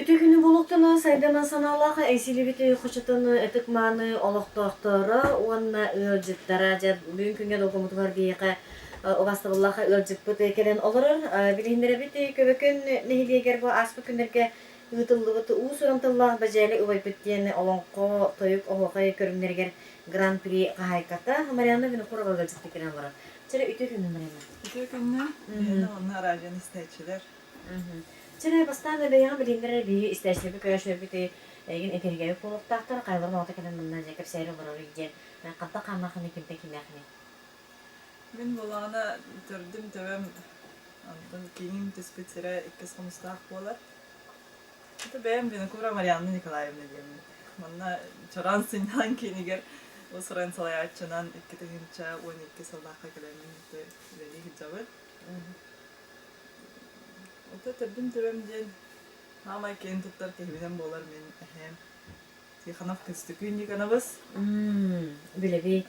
Үтүө күнү булуктуну сайдаман санаалаах эйсилибит хочотун ытык-мааны олохтоохторо уонна ыалдьыттара дьэ бүгүн күҥҥэ долгуммутугар биһиэхэ убаастабыллаах ыалдьыппыт кэлэн олорор. Билиһиннэрэбит Көбөкөн нэһилиэгэр бу ааспыт күннэргэ ыытыллыбыт уус-уран тыллаах Бадьээли убайбыт диэн олоҥхо, тойук, оһуохай көрүҥнэригэр Гран-при хаһаайката Марианна Винокурова ыалдьытты кэлэн олорор. Чэрэ үтүө күнү Марианна. Үтүө күнү. Биһиэнэ уонна радионы истээччилэр. Чэрэ бастаан бэйэҕин билиһиннэрэр биһиги истээччилэрбит көрөөччүлэрбит эйигин интэриэһиргээбит буолуохтаахтар. Хайаларын оҕото кэлэн манна дьэ кэпсээри олорорүй диэн хантан хааннааххыный, кимтэн кимнээххиний? Мин буолаҕына төрдүм төбөм онтон киҥим түспүт сирэ иккис хомустаах буолар. Это бэйэм Винокурова Марианна Николаевна диэммин. Манна Чороон сынньалаҥ киинигэр уус-уран салайааччынан 2012 сыллаахха кэлэммин үлэлии сылдьабын. Ото төрдүм төбөм диэн саамай киэн туттар киһибинэн буолар мин эһээм Тихонов Көстөкүүн Никоновыс. Билэбит.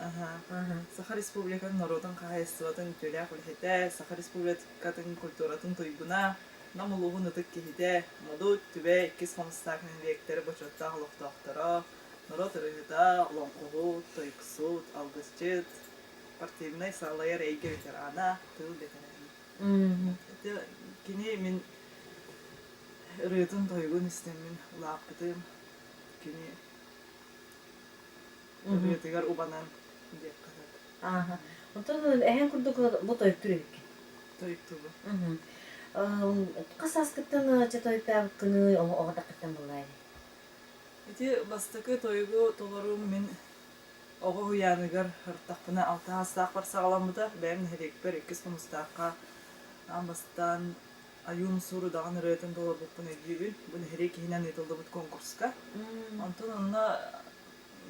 Саха Республикатын норуотун хаһаайыстыбатын үтүөлээх үлэһитэ, Саха Республикатын культуратын туйгуна, Нам улууһун ытык киһитэ, Модут, Түбэ иккис хомустаах нэһилиэктэр бочуоттаах олохтоохторо, норуот ырыаһыта, олоҥхоһут, тойуксут, алгысчыт, спортивнай салайар эйгэ ветерана, тыыл бэтэрээнэ. Ити кини мин ырыатын-тойугун истэммин улааппытым. Кини ырыатыгар убанан диэххэ сөп. Ааха. Онтон эһэҥ курдук бу тойуктуур эбиккин. Тойуктуубун. Хас сааскыттан чэ тойуктаабыккыный, оҕо эрдэххиттэн буоллаа ини? Ити бастакы тойугу толоруум мин оҕо уһуйааныгар ырыттахпына алта саастаахпар саҕаламмыта. Бэйэм нэһилиэкпэр иккис хомустаахха аан бастаан Айуун Сур удаҕан ырыатын толорбуппун өйдүүбүн. Бу нэһилиэк иһинэн ыытыллыбыт конкурска. Онтон онно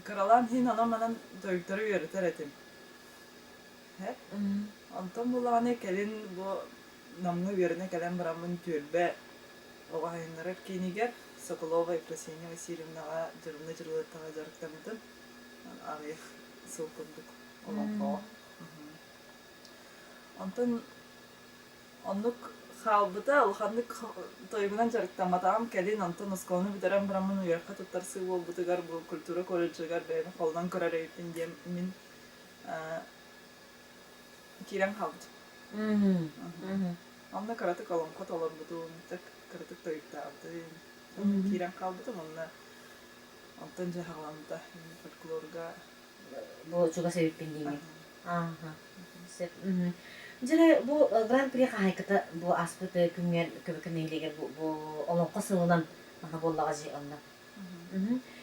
кыралаан иһин онон-манан тойуктары үөрэтэр этим. Онтон булаҕаны кэлин бу Намҥа үөрэнэ кэлэн бараммын түөлбэ оҕо айаннарар киинигэр Соколова Ефросинья Васильевнаҕа Дьырылына Дьырылыаттаҕа дьарыктаммытым. Аҕыйах сыл курдук олоҥхоҕо. Онтон оннук хаалбыта, улаханнык тойугунан дьарыктамматаҕым. Кэлин онтон оскуоланы бүтэрэн бараммын үөрэххэ туттарсыы буолбутугар бу культура колледжыгар бэйэм холонон көрөр эбиппин диэн мин киирэн хаалбытым. Онно кыратык олоҥхо толорбутум, так кыратык тойуктаабытым. Киирэн хаалбытым онно онтон дьэ саҕаламмыта фольклорга Бу чугас эбиппин диэҥҥин. Ааха. Сөп. Дьэ бу Гран-при хаһаайката бу ааспыт күҥҥэ Көбөкөн нэһилиэгэр бу, бу олоҥхо сылынан манна буоллаҕа дьи онно.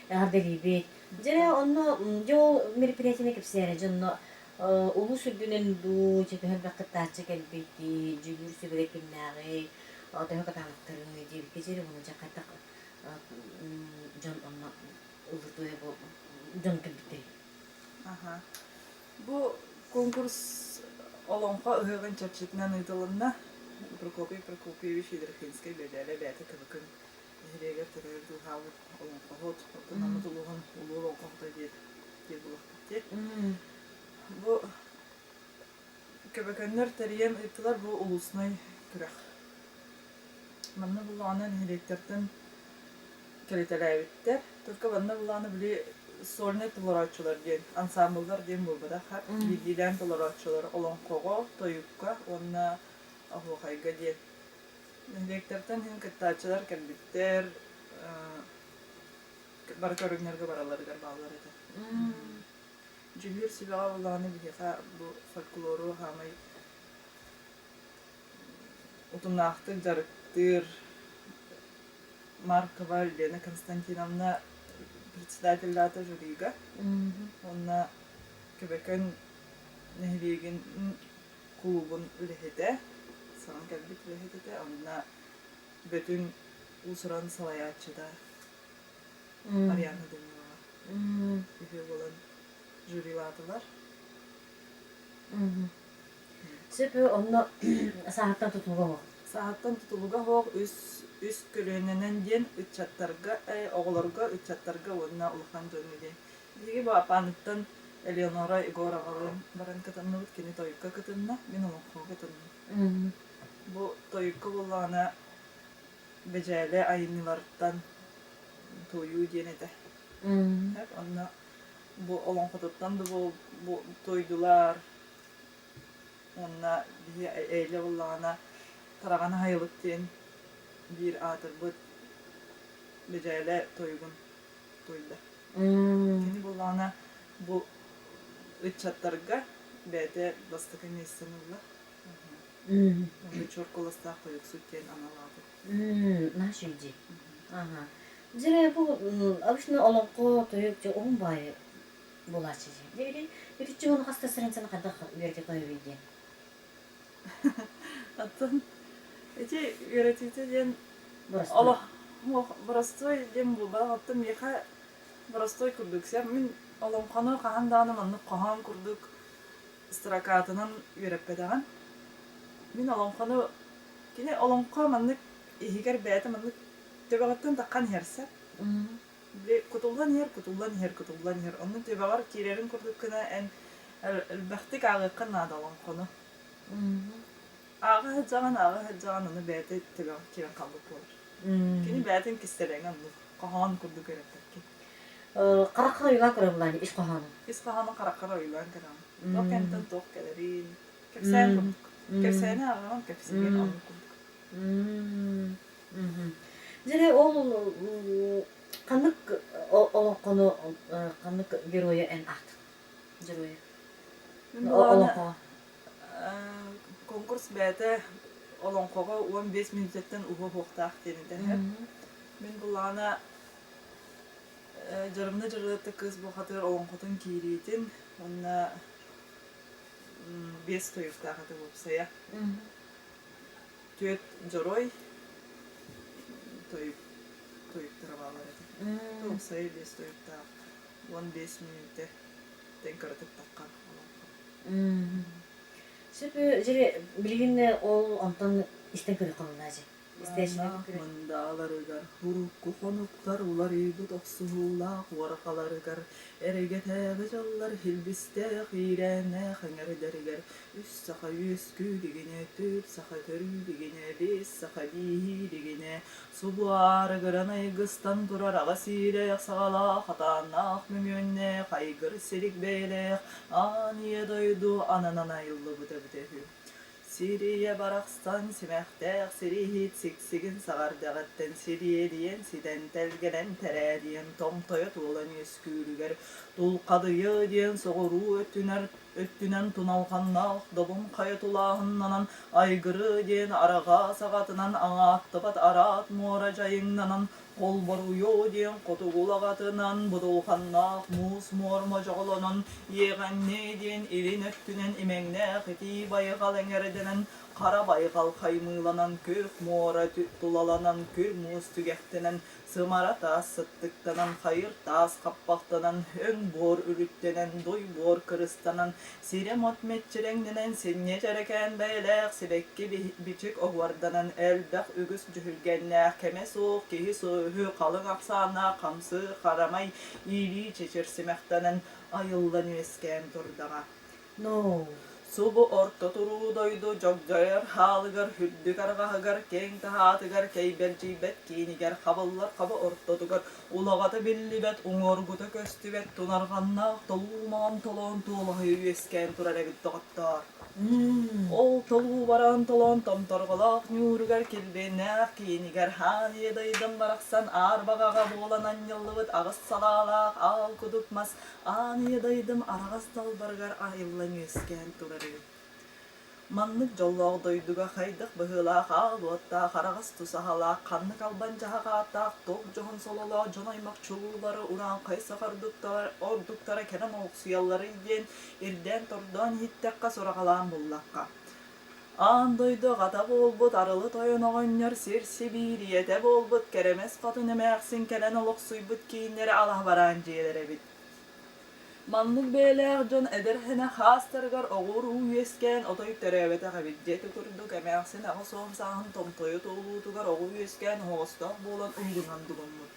Эҕэрдэлиибит. Дьэ онно дьэ ол мероприятиены кэпсээрэ дьэ онно улуус үрдүнэн дуу, чэ төһө элбэх кыттааччы кэлбитий, дьүүлүүр сүбэлэр кимнээҕий, төһө кытаанахтарый диэбиккэ дьиэри уонна дьэ хайдах дьон онно ыллыртыа бу дьон кэлбиттэрий? Аха. Бу конкурс Олоҥхо ыһыаҕын чэрчитинэн ыытылынна. Прокопий Прокопьевич Ядрихинскай Бэдьээлэ бэйэтэ Көбөкөн нэһилиэгэр төрөөбүт ууһаабыт олоҥхоһут, оттон Наммыт улууһун улуу олоҥхоһута диир диир буолуохпут дии. Бу Көбөкөннөр тэрийэн ыыттылар бу улуснай күрэх. Манна буллаҕына нэһилиэктэртэн кэлитэлээбиттэр. Только манна буллаҕына били сольнай толорооччулар диэн, ансамбллар диэн буолбатах, биирдиилээн толорооччулар олоҥхоҕо, тойукка уонна оһуохайга диэн. Нэһилиэктэртэн иһин кыттааччылар кэлбиттэр, бары көрүҥнэргэ баралларыгар бааллар этэ. Дьүүллүүр сүбэҕэ буоллаҕына биһиэхэ бу фольклору хаамай утумнаахтык дьарыктыыр Маркова Лена Константиновна председателлаата жюрига уонна Көбөкөн нэһилиэгин кулуубун үлэһитэ, саҥа кэлбит үлэһит этэ, онно Бөтүҥ уус-уран салайааччыта Ариана Данилова үһүө буолан жюрилаатылар. Сөп онно сааһыттан тутулуга суох. Сааһыттан тутулуга суох үс үс көлүөнэнэн диэн ыччаттарга, оҕолорго, ыччаттарга уонна улахан дьоҥҥо диэн. Биһиги бу Апааныттан Элеонора Егоровалыын баран кытынныбыт, кини тойукка кытынна, мин олоҥхоҕо кытынным. Бу тойукка буоллаҕына. Бэдьээлэ айымньыларыттан туойуу диэн этэ. Онно бу олоҥхотуттан да бу туойдулар уонна биһи Эйэ буоллаҕына Тараҕана Хайылык диэн биир аатырбыт Бэдьээлэ тойугун туойда. Кини буоллаҕына бу ыччаттарга бэйэтэ бастакы миэстэни ылла. Онно чуор куоластаах тойуксут диэн анал ааты. Наша иди. Ага. Дьэ бу обычно олоҥхо тойук дьэ уһун баайы буолааччы дии. Дьэ ити итиччэ уону хаста страницаны хайдах үөрэтэ тойугуй диэн. Оттон ити үөрэтиитэ диэн Боростуой. олох боростуой диэн буолбатах. Оттон миэхэ боростуой курдук. Мин олоҥхону хаһан даҕаны маннык хоһоон курдук строкатынан үөрэппэтэҕим. Мин олоҥхону кини олоҥхо маннык иһигэр бэйэтэ маннык төбөҕүттэн таххан иһэр сөп. Били кутуллан иһэр, кутуллан иһэр, кутуллан иһэр. Онно төбөҕөр киирэрин курдук гына эн элбэхтик ааҕыаххын наада олоҥхону. Ааҕа сылдьаҕын, ааҕа сылдьаҕын, ону бэйэтэ төбөҕөр киирэн хаалбыт буолар. Кини бэйэтин кистэлэҥэ оннук хоһоон курдук үөрэппэккин. Харахха ойуулаан көрөр булаани ис хоһоонун. Ис хоһоонун хараххар ойуулаан көрөҕүн. Туох кэнниттэн туох кэлэрин, кэпсээн курдук. Кэпсээни ааҕаҕын, кэпсиигин оннук курдук. Дьэ ол ханнык олоҥхону ханнык геройу эн аахтыҥ? Геройу. Олоҥхоҕо. Конкурс бэйэтэ олоҥхоҕо 15 мүнүүтэттэн уһуо-уһуохтаах диэн этэ. Мин буллаҕына Дьарымна Дьарыатта кыыс бухатыыр олоҥхотун киириитин уонна биэс тойуктаах этэ уопсайа. Түөрт дьоруой тойук тойуктара бааллар этэ. Уопсайа биэс тойуктаах 15 мүнүүтэ тэн кыратык таххар олоҥхо. Сөп дьири билигин ол онтон истэн көрүөххэ буоллаа дьи. Лааннаах мындааларыгар, урукку хонуктар уларыйбыт охсуһуулаах уорҕаларыгар, эрэгэтээҕи дьаллар илбистээх иирээннээх эҥэрдэригэр үс саха үөскүү илигинэ, түөрт саха төрүү илигинэ, биэс саха бииһии илигинэ, субу аарыгыран айгыстан турар аҕа сиилээх саҕалаах, атааннаах мөҥүөннээх, айгыр силик бэйэлээх аан ийэ дойду ананан айыллыбыта эбитэ үһү. Сирийэ барахсан симэхтээх сирииһит сиксигин саҕардаҕыттан сириэдийэн ситэн тэлгэнэн тэрээдийэн томтойо туолан үөскүүрүгэр тулхадыйа диэн соҕуруу өттүнэр өттүнэн туналҕаннаах добун хайа тулааһыннанан айгыры диэн араҕаа саҕатынан аҥааттыбат араат муора дьайыҥнанан Холборуйуо диэн хотугу улаҕатынан будулҕаннаах муус муорма дьоҕолонон, иэҕэҥнээ диэн илин өттүнэн имэҥнээх итии байҕал эҥэрдэнэн, хара байҕал хаймыыланан, күөх муора тулаланан, күр муус түгэхтэнэн, сымара таас сыттыктанан, хайыр таас хаппахтанан, өҥ буор үрүттэнэн, дуй буор кырыстанан, Сирэм от мэччирэҥнэнэн, синньэ дьэрэкээн бэйэлээх сибэкки бичик оһуорданан, элбэх үгүс дьүһүлгэннээх, кэмэ суох киһи сүөһү халыҥ ахсааннаах хамсыыр харамай иилии чэчир симэхтэнэн, айыллан үөскээн турдаҕа. No. Субу орто туруу дойду дьогдьойор хаалыгар, үрдүк арҕаһыгар, киэҥ таһаатыгар, кэйбэлдьийбэт киинигэр, хабыллар хаба ортотугар Улаҕата биллибэт, уҥуоргута көстүбэт тунарҕаннаах толуу маҥан толоон туолаһыйа үөскээн турар эбит доҕоттоор. Ол толуу бараан толоон томторҕолоох ньууругар килбиэннээх киинигэр хаан ийэ дойдум барахсан аар баҕаҕа буолан анньыллыбыт аҕыс салаалаах аал кудук мас аан ийэ дойдум араҕас далбарыгар айыллан үөскээн турар эбит. Маннык дьоллоох дойдуга хайдах быһыылаах аал уоттаах, араҕас тусаһалаах, ханнык албан дьаһах ааттаах, туох дьоһун сололоох дьон-аймах чулуулары урааҥхай саха ордуктара кэлэн олохсуйалларый диэн ирдээн-тордоон иһиттэххэ, сураҕалаан буллахха. Аан дойду аҕата буолбут Арылы Тойон оҕонньор сир Сибиирийэтэ буолбут Кэрэмэс Хотун эмээхсин кэлэн олохсуйбут кииннэрэ алаһа бараан дьиэлэрэ эбит. Маннык бэйэлээх дьон эдэр сэнэ хаастарыгар оҕур-уу үөскээн отой төрөөбөтөх эбит диэти курдук эмээхсин 80 сааһын томтойо туолуутугар оҕо үөскээн оһоҕостоох буолан уһугунан дугуммут.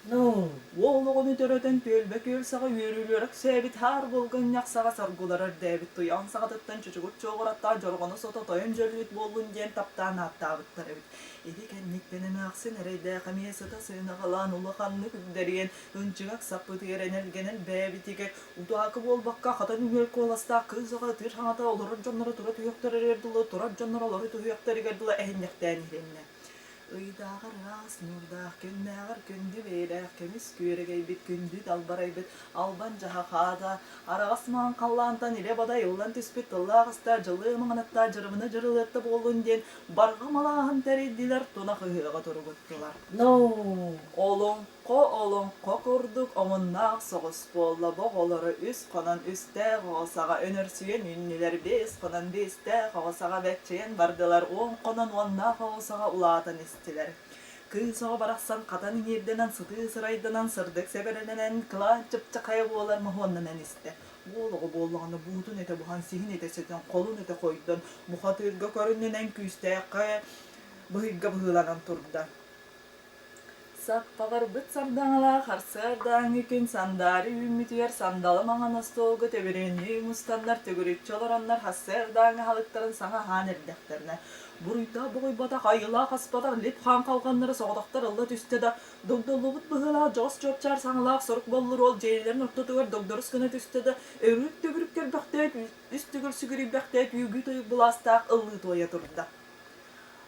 Уол оҕону төрөтөн түөлбэ күөл саҕа үөрүүлэрэ үксээбит хаар булгунньах саҕа соргулара үрдээбит туйаҕын саҕатыттан чучугур чуоҕураттаах дьорҕону сото тойон дьөллүт буоллун диэн таптаан ааттаабыттар эбит. Ити кэнниттэн эмээхсин эрэйдээх эмиэ сыта сыанаҕалаан улаханнык үрдэрийэн ынчыгак саппытыгар энэлгэнэн бэйэбитигэр утаакы буолбакка хатан үҥүөр куоластаах кыыс оҕо ытыыр хаҥата олорор дьонноро тура түһүөхтэригэр дылы турар дьонноро олоро түһүөхтэригэр дылы эһинньэхтээн иһилиннэ. Ыйдааҕар ыраас ньуурдаах, күннээҕэр күндү бэйэлээх көмүс күөрэгэйбит күндү далбарайбыт албан дьаһахаата, араҕас маҥан халлаантан илэ-бадай ыллан түспүт тыллаах ыстаа дьылыы маҥанаттаа дьырыбына дьырылыатта буоллун диэн барҕа малааһын тэрийдилэр, тунах ыһыаҕа туругуттулар. Олоҥхо олоҥхо курдук омуннаах соҕус буолла, оҕолоро үс хонон үстээх оҕо саҕа өнөрсүйэн үүннүлэр, биэс хонон биэстээх оҕо саҕа бэччийэн бардылар, уон хонон уоннаах оҕо саҕа улаатан истилэр. Кыыс оҕо барахсан хатан иҥиирдэнэн, сытыы сырайданан, сырдык сэбэрэлэнэн, кылаан чыпчахайа буолар моһуоннанан истэ. Уол оҕо буоллаҕына буутун этэ буһан, сиһин этэ ситэн, холун этэ хойдон, бухатыырга көрүннэнэн күүстээххэ быһыйга быһыыланан турда. Саппаҕырбыт сардаҥалаах сарсыардааҥҥы күн сандаары үүммүтүгэр сандалы маҥан остуолга төбүрүөннүү мустаннар төгүрүччү олороннор сарсыардааҥҥы аһылыктарын саҥа аһаан эрдэхтэринэ, буруйдаах бугуйбатах, айылаах аспатах лип-хаан халҕаннара соҕотохтор ылла түстэ да, догдоллубут быһыылаах дьоҕус чуопчаар саҥалаах сорук боллур уол дьиэлэрин ортотугар догдорус гына түстэ да, өрүк-төгүрүк көрбөхтөөт, үс төгүл сүгүрүйбэхтээт үөгүү-тойук былаастаах ыллыы туойа турда.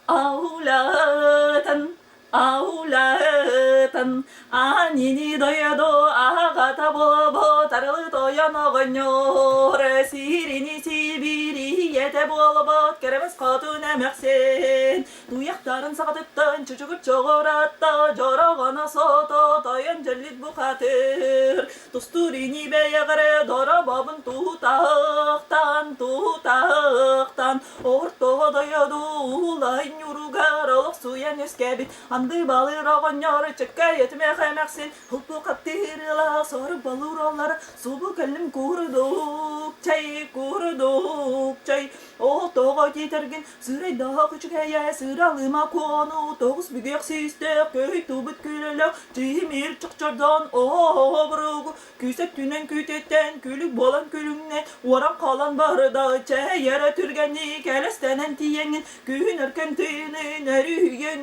Аулаатан, аулаатан, аанини дойду аҕата буолбу тарылы тойон оҕонньор сирини сибиирийэтэ буолбут кэрэмэс хотун эмэхсин туйахтарын саҕатыттан чучугур чоҕуратта дьороҕоно сото тойон дьэллит бухатыр тустуур ини бэйэҕэрэ доробобун тутаахтан тутаахтан Ортоҕо дойду уулай ньуругар олохсуйан үөскээбит анды балыр оҕонньор чөккөй өтүмэх эмэхсин холбу хаттыырыла сору балуураллар субу кэллим курдук чай курдук чай Ортоҕо тиэтэргин сырайдаах үчүгэйэ сыралыма куону тоҕус бүгүөх сүүстээх көй тубут күлөлөх тимир чохчордон ообуругу Күүс өттүнэн күүтүттэн, күлүк буолан күлүҥнэн, уоран хаалан барда, чэйэрэ түргэнник элэстэнэн тиийэҥҥин, күһүн өркөн тыынын өрүһүйэҥ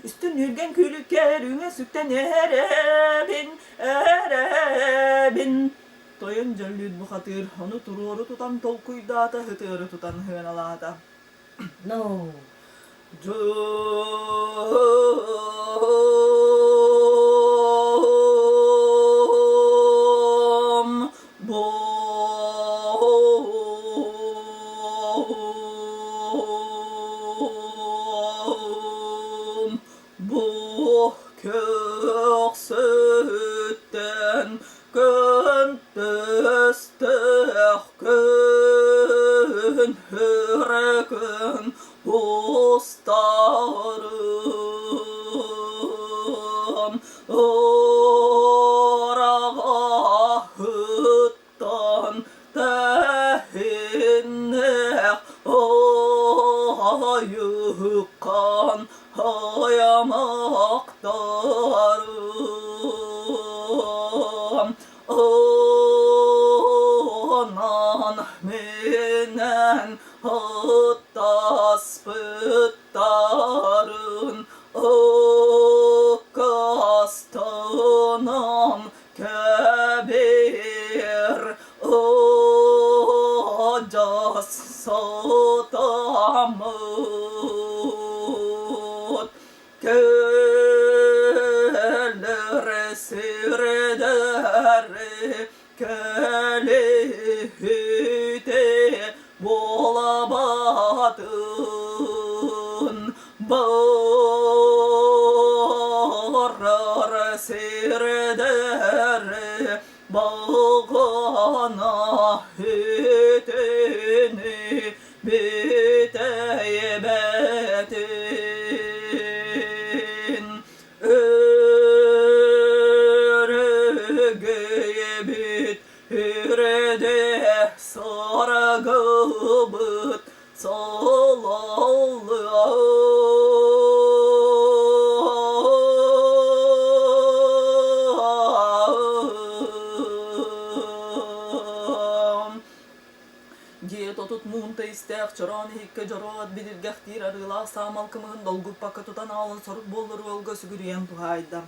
үстүн үргэн күлүккэр үҥэ сүктэн эрэбин, эрэбин. Тойон дьөллүүт бухатыыр ону туруору тутан толкуйдаата, ытыары тутан ыһыаналаата. No. Дьом бом бу көхсүттэн Көнтөстөөх күн үрүкүн устарым Ыраҕаһыттан тэһиннэх айыккан Айамактарым Онон минэн ыттаспыттарын ыккастынан кэбиһэр адьас сатаммыт Кэлэр сирдэри кэлиһите буолабатын барар сирдэри балгана итини бүтэйбэтин өрөгөйбүт үрдүгэр. Суолбут сололлуом. Диэт отут муунта истээх чороон иһиккэ дьоруот билиргэхтиир арыылаах саамал кымыһын долгуппакка тутан аҕалан сорук буоллар уолга сүгүрүйэн туһаайда.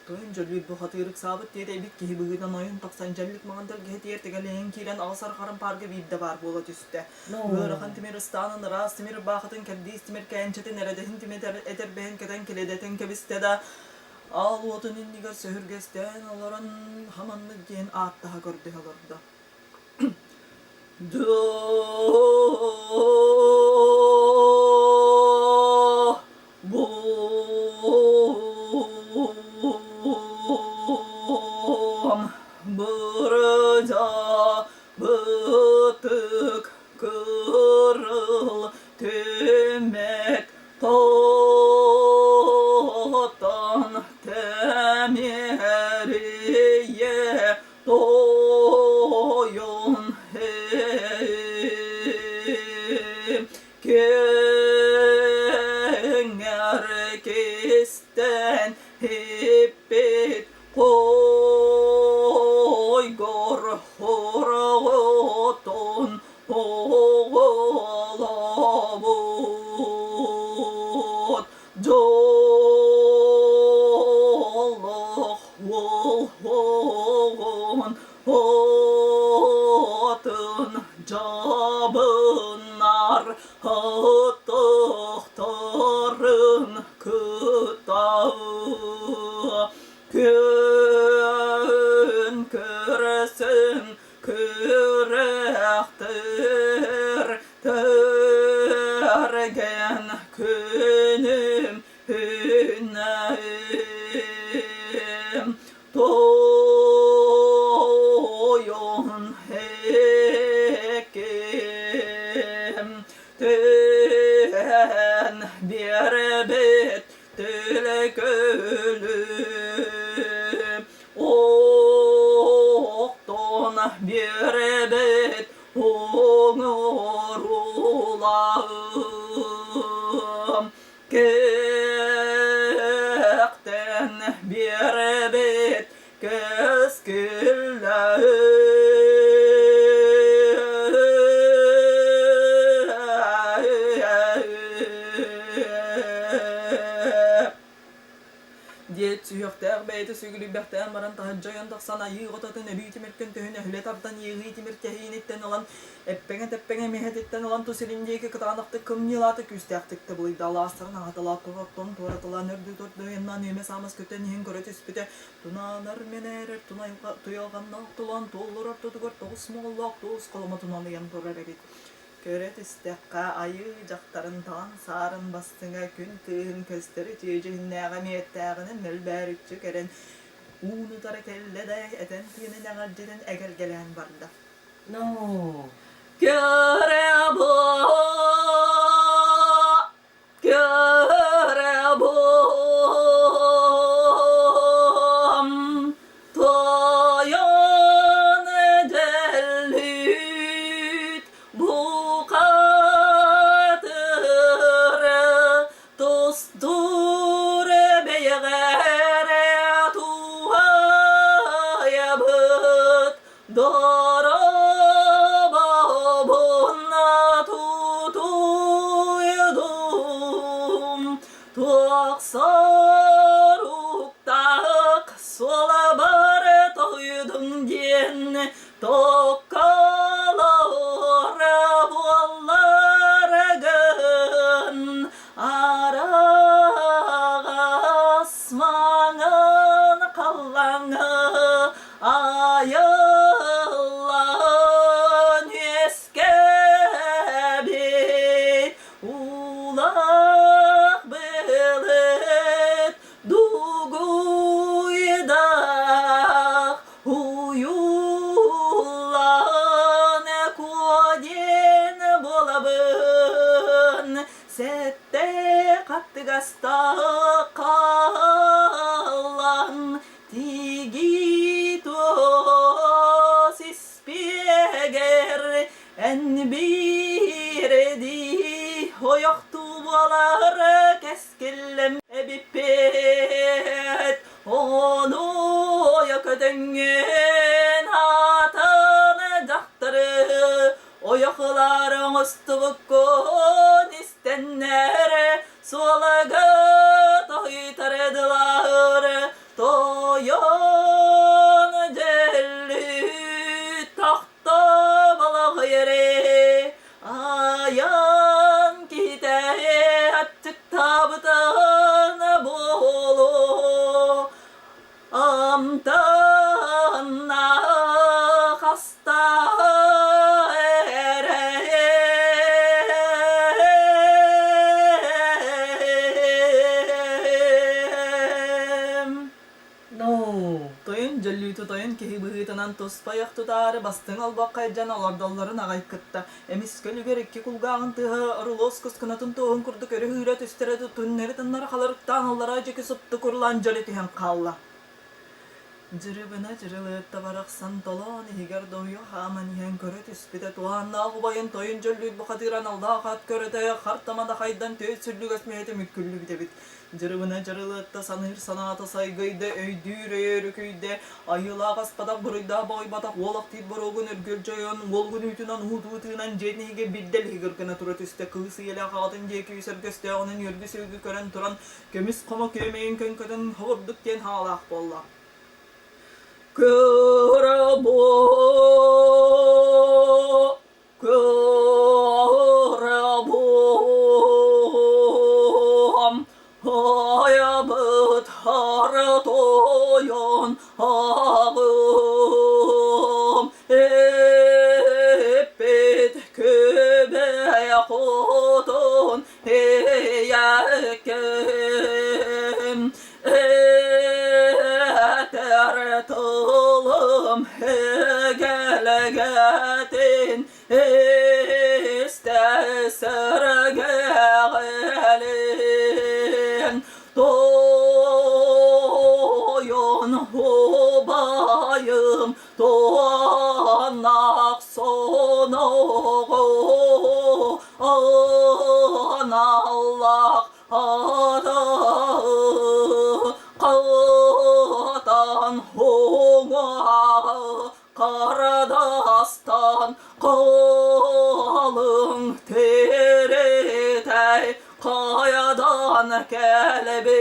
Тойон Дьөллүүр бухатыыр ыксаабыт тиэтэйбит киһи быһыытынан ойон тахсан дьэллик маҥан тэлгэһэтигэр тэгэлэһэн киирэн аҕыс арҕаран паарга биирдэ баар буола түстэ. Ыарахан тимир ыстаанын ыраас тимир ырбаахытын кэрдиис тимир кээнчэтин эрэдэһин тимир этэрбэһин кэтэн килэдэтэн кэбистэ да, аал уотун иннигэр сөһүргэстээн олорон хаманнык диэн ааттаһа көрдөһө олордо. Бытык кырыл түмэт тотон тэмиэрийэ тойон кэҥэр кистэн иппит Хойгор хороҕотун оҕолобут дьоллоох уолугун отун дьабыннар ытыктарын кыта Күн көрсүн күрэхтэр Тэрген күнүм үнэйим Тойон эким Түһэн биэрбит Түлэкөлү охтон биэрэбит оҥорулаһым Кэхтэн биэрэбит кэскиллэһим Диэт сүһүөхтээх бэйэтэ сүгүрүйбэхтээн баран таһырдьа ойон тахсан айыы оҕототун өлүү тимиркин төһүн өһүлэ тардан иэҕии тимир тэһииниттэн ылан эппэҥэ-тэппэҥэ эмиһэтиттэн ылан тус илин диэки кытаанахтык кымньыылаата күүстээхтик тыбылыйда алаастарын аһаталаат туһаттан туораталаан үрдүк тордуйаннаан үөмэ-саамас көтөн иһин көрө түспүтэ Тунаанар мэнээрэр туйалҕаннаах тулаан туоллар ортотугар тоҕус моҕоллоох туос холомотунан ыйан турар эбит. Көрө түстэххэ, айыы дьахтарын таҕан саарын бастыҥа күн кыыһын көстөр үтүө дьүһүннээҕэ мүөттээҕинэн мөлбөөрүччү кэлэн уун утары кэллэ да этэн тыынын эҕэрдьитин эгэлгэлээн барда. No. Көрө Көрөбүм тойон дэллит бухатыр тустуур бэйэҕэрэ туһайабыт Дорообобун тутуйдум, туох соруктаах суолабар тойдум диэн токколоро буолларгын араҕас маҥан халлаҥҥа Айыллан үөскээбит уулаах былыт дугуйдаах уйуллан куо диэн буолабын сэттэ хаттыгастаах хааллан Тигии туос испиэгэр эн биһиги ойохтуу буолар кэскиллэм эбиппит. Ону ойо көтөҥҥүн аатын дьахтары ойох ылар оҥостубуккун истэннэр суолага тоһуйтардылар тойон дьэллүү тохто балаҕыйары айан киһитэ аччыктаабытын буолуо амтанна хаста эрэйим. No. Тойон дьөллүүтү тойон киһи быһыытынан туспа айах тутаары бастыҥ олбоххо илдьэн олордоллорун аҕай кытта эмискэ үлүгэр икки кулгааҕын тыаһа орулуос кускунатын туоһун курдук өрө-үүрэ түстэрэ түннэри-тыннары халарыктаан аллараа дьэки супту курулаан дьөлө түһэн хаалла. Дьырыбына дьырылыатта барахсан толоон иһигэр доһуйа хааман иһэн көрө түспүтэ туһааннаах убайын тойон дьөллүүт бухатыыр аналлаах ат көрөтө хартамада хайдан түөт сүллүгэс мүһэтэ мүккүллүбүт эбит. Дьырыбына дьырылыатта саныыр санаата сайгыйда, өйдүүр өйө өрүкүйдэ, айыылаах аспатах буруйдаах боҕуйбатах уолах тиит боруогун үргүлдьойон, уолгун үүтүнэн уһутуу тыынан дьиэтин иһигэр биирдэ лиһигир гына тура түстэ. Кыыс ийэлээх аҕатын диэки үсэргэстээҕинэн үөргү-сүөргү көрөн туран көмүс хомо күөмэйин көҥкөтөн хобурдук диэн хаалаах буолла. Кыра Кыра-буом айабыт хара тойон аҕым эппит күбэй хотун ийэккэм этэр тылым эгэлэгэтин истэ сэргэҕэлин тойон убайым туоннах соноҕу аналлах Кытан уҥуоҕа Харадастан халыҥ тиритэй хайадан кэлбит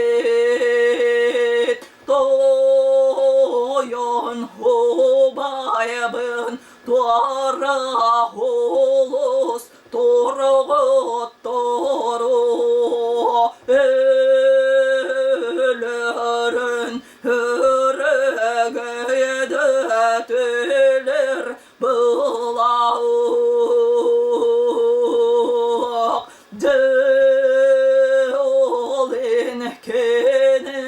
Тойон убайбын туора улус Торҕоттору өлөрөн өрөгөйдөтүлэр былаах Дьолин кини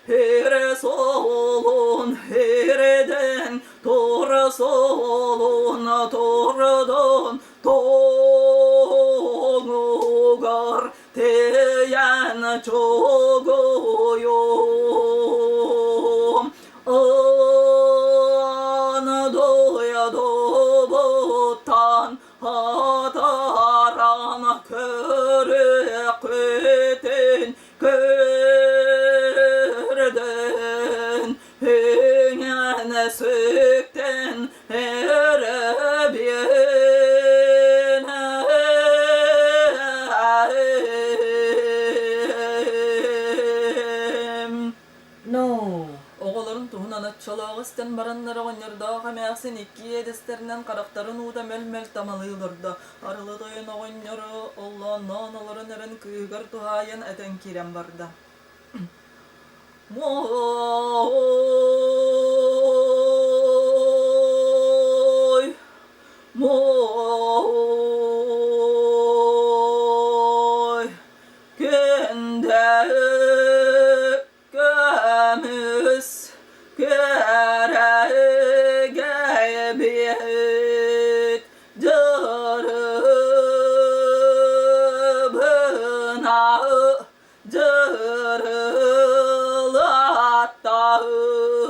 хире солун хиреден тура солун турдун Тоҥугар тэйэн чугуйуом Андуйдубуттан атаран көрүөххүтүн көрдөн Үҥэн сүктэн өрөбүөн No. Оҕолорун туһунан оччолооҕу истэн бараннар оҕонньордоох эмээхсин икки иэдэстэринэн харахтарын уута мөл-мөл тамалыы олордо. Арылы тойон оҕонньору оллоонноон олорон эрэн кыыһыгар туһаайан этэн киирэн барда. Моой, моой, күндэ көмүс күөрэгэй дьырыбына Дьырылыаттаһы.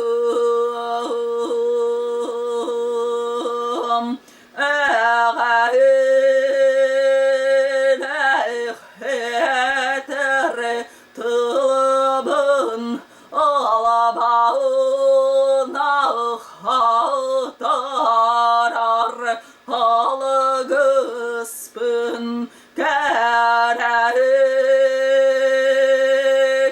Кэрэһи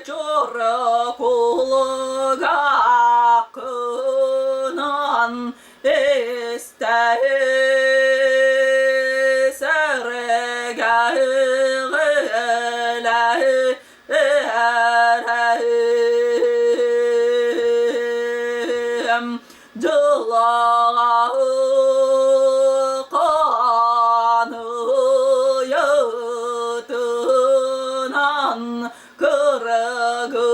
чуркулугаккынан истэһи сэрэгэҕилэһи эрэһим дьылаҕа ханыйытынан кыргыга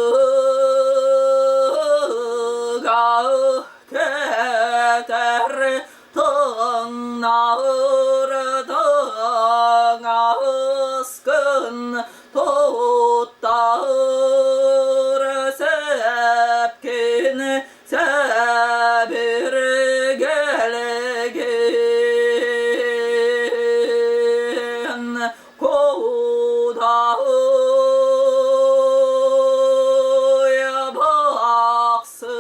кэтэр тыҥнаур тыҥаскын туттар сэпкин сэбиргэлигин кудаһый бахсы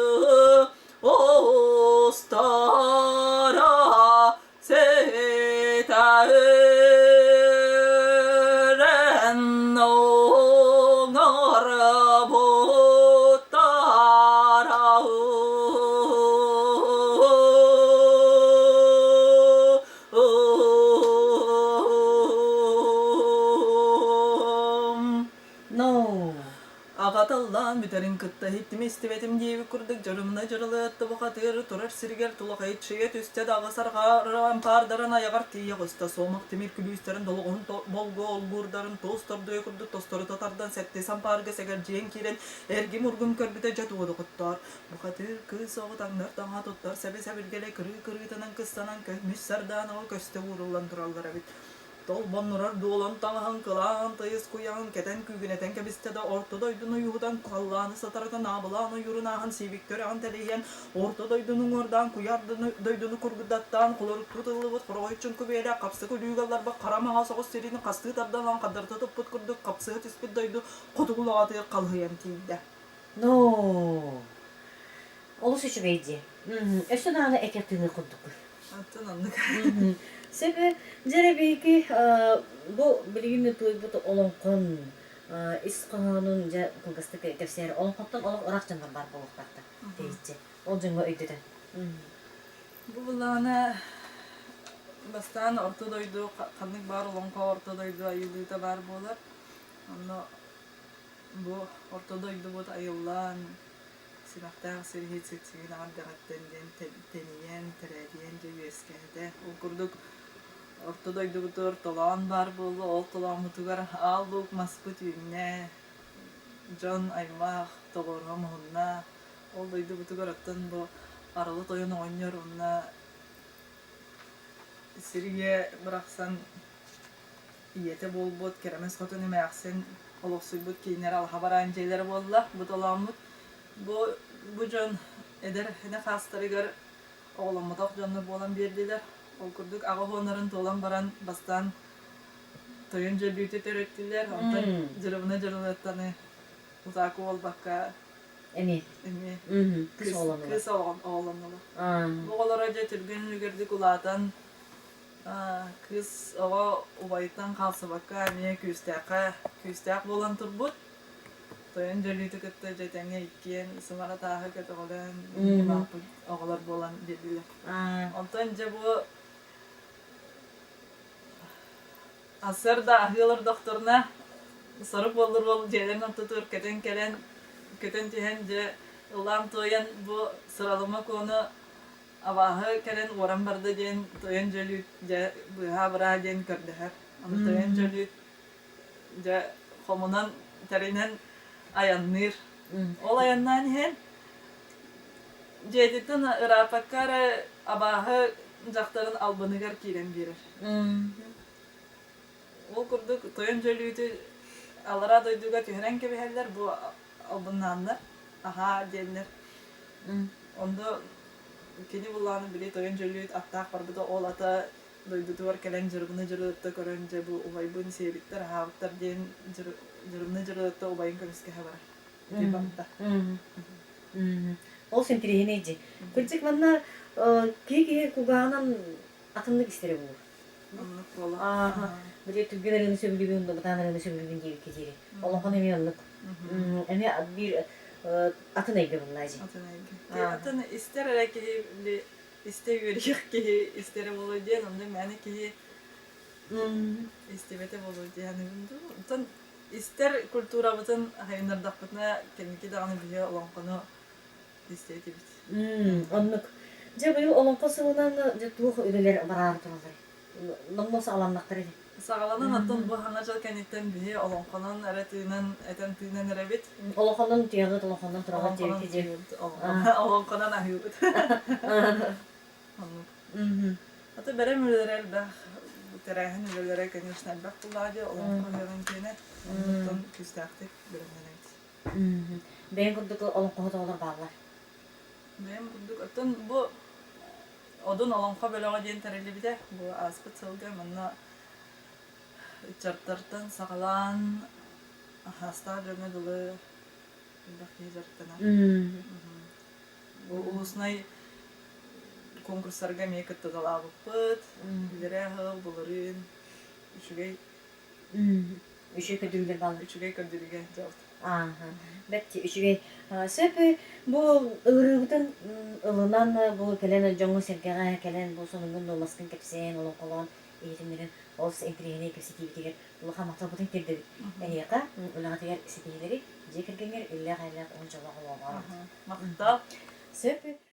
устара ситэрэн оҥорбуттара. No. Аҕата ыллаан бүтэрин кытта иһиттим-истибэтим диэбит курдук дьарымна дьарылыатта бухатыыр турар сиригэр тулахайыччыйа түстэ да аҕыс арҕаа ампаардарын айаҕар тиийэ оҕуста. Суомах тимир күлүүстэрин долоҕоһун болгуо олгуурдарын туос тордуйа курдук тосторута тардан сэттис ампаарга сэгэлдьийэн киирэн эргим-ургум көрбүтэ дьэ тугу доҕоттоор. Бухатыыр кыыс оҕо таҥнар таҥаһа туттар сэбэ-сэбиргэлэ кырыы-кырыытынан кыстанан көмүс сардаанаҕа көстө ууруллан тураллар эбит. Толбоннурар дуолан таҥаһын кылаан тыйыс куйаҕын кэтэн күүгүнэтэн кэбистэ да орто дойдуну уйуһутан халлааны сатаратан аабылаан ойуурун ааһан сиибиктэ үрэҕин тэлиһийэн орто дойдуну уҥуордаан куйаар дойдуну кургудаттаан холоруктуу тыллыбыт хороҕой чуҥку биэлээх хапсык үлүүгэ ылларбыт хара маҥаас оҕус сириини хастыы тардан ылан хардарыта туппут курдук хапсыһа түспүт дойду хотугу улаҕатыгар халыһыйан тиийдэ. Но олус үчүгэй дии. Өссө даҕаны этиэх тыыныах курдуккун. Аттан оннук. Сөбө, дьэ биһиги бу билигин туойбут олоҥхон ис хоһоонун дьэ кылгастык кэпсээр олоҥхоттон олох ыраах дьоннор баар буолуохтаахтар тэйиччи. Ол дьоҥҥо өйдөтөн. Бу былаана бастаан орто дойду ханнык баар олоҥхо орто дойду айыллыыта баар буолар. Онно Бу орто дойдубут айыллан, симэхтээх сириһит сиксигин аҕардаҕыттан диэн тэнийэн, тэрээтийэн дьэ үөскээтэ. Ол курдук орто дойдубутугар толоон баар буолла, ол толооммутугар аал луук маспыт үүннэ, дьон аймах тоҕуоруһа муһунна. Ол дойдубутугар оттон бу Арылы Тойон оҕонньор уонна сиргэ бырахсан ийэтэ буолбут Кэрэмэс Хотун эмээхсин олохсуйбут кииннэрэ алаһа бараан дьиэлэрэ буолла. Бу толооммут. Бу, бу дьон эдэр ини хаастарыгар оҕоломмотох дьоннор буолан биэрдилэр. Ол курдук аҕа уоннарын туолан баран бастаан тойон дьөллүүтэ төрөттүлэр. Онтон дьырыбына дьырылыаттаны утааку буолбакка Эмиэ. эмиэ Кыыс кыыс оҕолоннулар. кыыс оҕолоннулар. Бу оҕолоро дьэ түргэн үлүгэрдик улаатан Кыыс оҕо убайыттан хаалсыбакка эмиэ күүстээххэ күүстээх буолан турбут. Тойон Дьөлүүтү кытта дьэ тэҥҥэ иккиэн сымара тааһы көтөҕөлөөн улааппыт оҕолор буолан биэрдилэр. Онтон дьэ бу сарсыарда аһыы олордохторуна сорук буоллар уол дьиэлэрин ортотугар көтөн кэлэн көтөн түһэн дьэ ыллаан-туойан бу Сыралыма Куону абааһы кэлэн уоран барда диэн тойон Дьөлүүт дьэ быыһаа-быраа диэн көрдөһөр. Ону тойон Дьөлүүт дьэ хомунан тэринэн айанныыр. Ол айаннаан иһэн дьиэтиттэн ырааппакка эрэ абааһы дьахтарын албыныгар киирэн биэрэр. Ол курдук тойон Дьөлүүтү аллараа дойдуга түһэрэн кэбиһэллэр бу албыннааннар аһаа диэннэр. Онно кини буллаҕына били тойон Дьөлүөт аттаах барбыта ол ата дойдутугар кэлэн Дьырыбына Дьырылытта көрөн дьэ бу убайбын сиэбиттэр аһаабыттар диэн Дьырыбына Дьырылытта убайын көмүскэһэ барар. Ити барда. Ол интириэһинэй дии. Кырдьык манна киһи киһи кулгааҕынан атыннык истэрэ буолуо. Оннук буолар. Ааха. Били түргэн ырыаны сөбүлүүбүн, бытаан ырыаны сөбүлүүбүн диэбиккэ диэри. Олоҥхону эмиэ оннук. Эмиэ биир атын эйгэ буллаа дии. Атын эйгэ. Атын истэр эрэ киһи били истэ үөрүйэх киһи истэрэ буолуо диэн, онно мээнэ киһи истибэтэ буолуо диэн Оттон истэр культурабытын хайыннардахпытына кэнники даҕаны биһи олоҥхону истиэ этибит. Оннук. Дьэ быйыл Олоҥхо сылынан дьэ туох үлэлэр бараары тураллар? Номнуо саҕаланнахтара ини. Саҕаланан оттон бу саҥа дьыл кэнниттэн биһи олоҥхонон эрэ тыынан, этэн тыынан эрэбит. Олоҥхонон тыаҕыт, олоҥхонон тураҕыт Олоҥхонон диэбиккэ дии. тыыбыт, олоҥхонон аһыыбыт. Оннук. Ата бэлэм үлэлэрэ элбэх, тэрээһин үлэлэрэ, конечно, элбэх буллаҕа дии, олоҥхо ыһыаҕын киэнэ. Оннуктан күүстээхтик бэлэмнэнэбит. Бэйэҥ курдук олоҥхоһут оҕолор бааллар. Бэйэм курдук оттон бу Одун олоҥхо бөлөҕө диэн тэриллибитэ. Бу ааспыт сылга манна ыччаттартан саҕалаан аһаастаах дьоҥҥо дылы элбэх киһи дьарыктанар. Бу улуснай конкурстарга эмиэ кыттыталаабыппыт. Үлэрэ аһыл, былырыын үчүгэй Үчүгэй көрдөрүүлэр бааллар. Үчүгэй көрдөрүүгэ дьолт. Ааха. Бэрт үчүгэй. Сөп бу ыҥырыыбытын ылынан бу кэлэн дьоҥҥо-сэргэҕэ кэлэн бу сонуҥҥун нуомаскын кэпсээн, олоҥхолоон иһитиннэрэн олус интэриэһинэй кэпсэтиибитигэр улахан махталбытын тиэрдэбит. Эһиэхэ үлэҕитигэр ситиһиилэри, дьиэ кэргэҥҥэр иллээх-эйэлээх уһун дьоллоох олоҕу баҕарабыт. Махтал. Сөп.